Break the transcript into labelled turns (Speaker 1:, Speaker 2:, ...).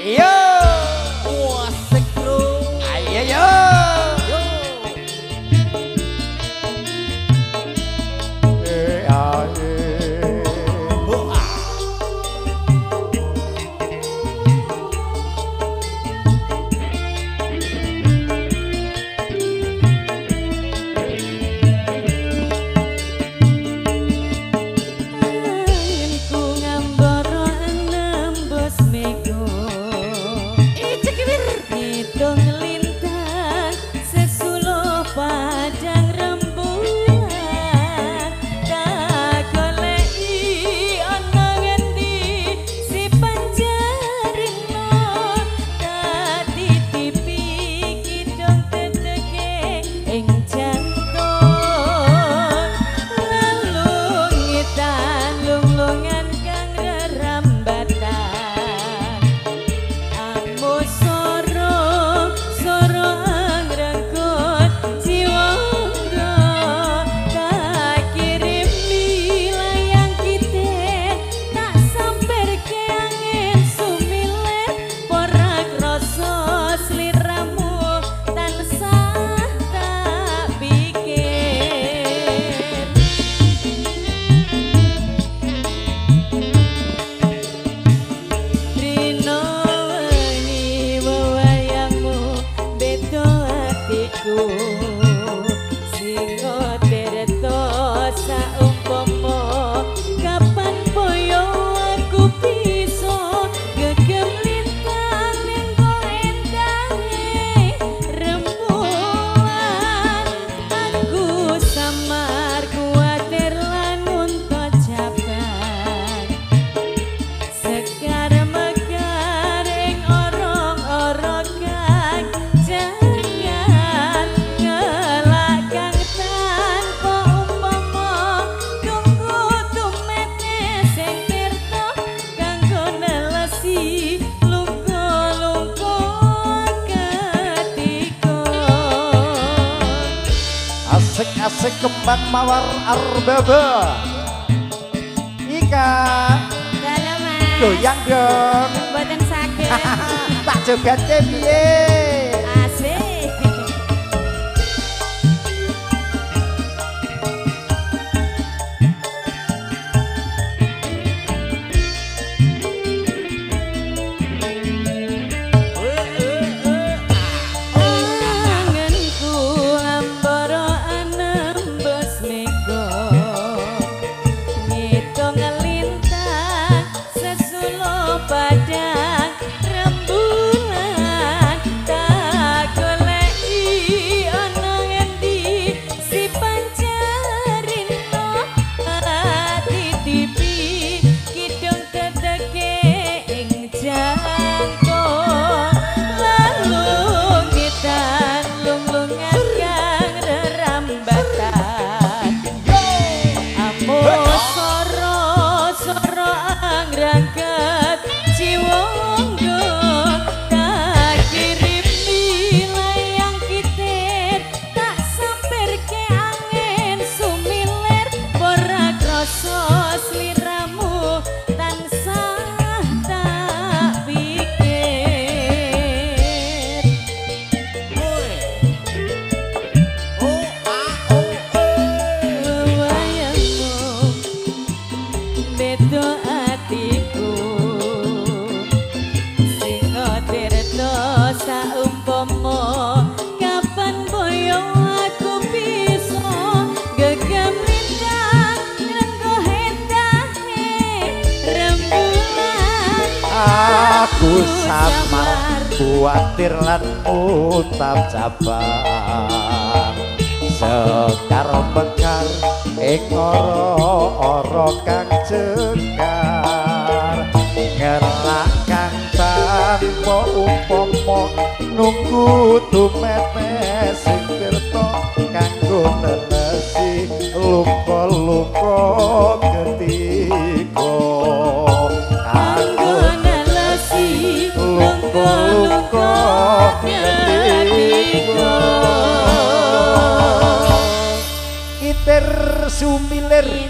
Speaker 1: Ayo.
Speaker 2: Asik bro.
Speaker 1: Ayo yo.
Speaker 2: Yo.
Speaker 1: Asik-asik kembang mawar arbaba. Ika.
Speaker 3: Dalam Mas.
Speaker 1: Goyang dong.
Speaker 3: Mboten saged.
Speaker 1: Tak jogate piye?
Speaker 3: Asik.
Speaker 1: Aku samar kuatir lan utap cabang sekar mekar ing ora-ora kang cekar ngelak kang tanpa upama nunggu tumete sing tirta kanggo nelesi luka-luka ketika kanggo
Speaker 3: nelesi luka-luka ketika
Speaker 1: kitir sumilir.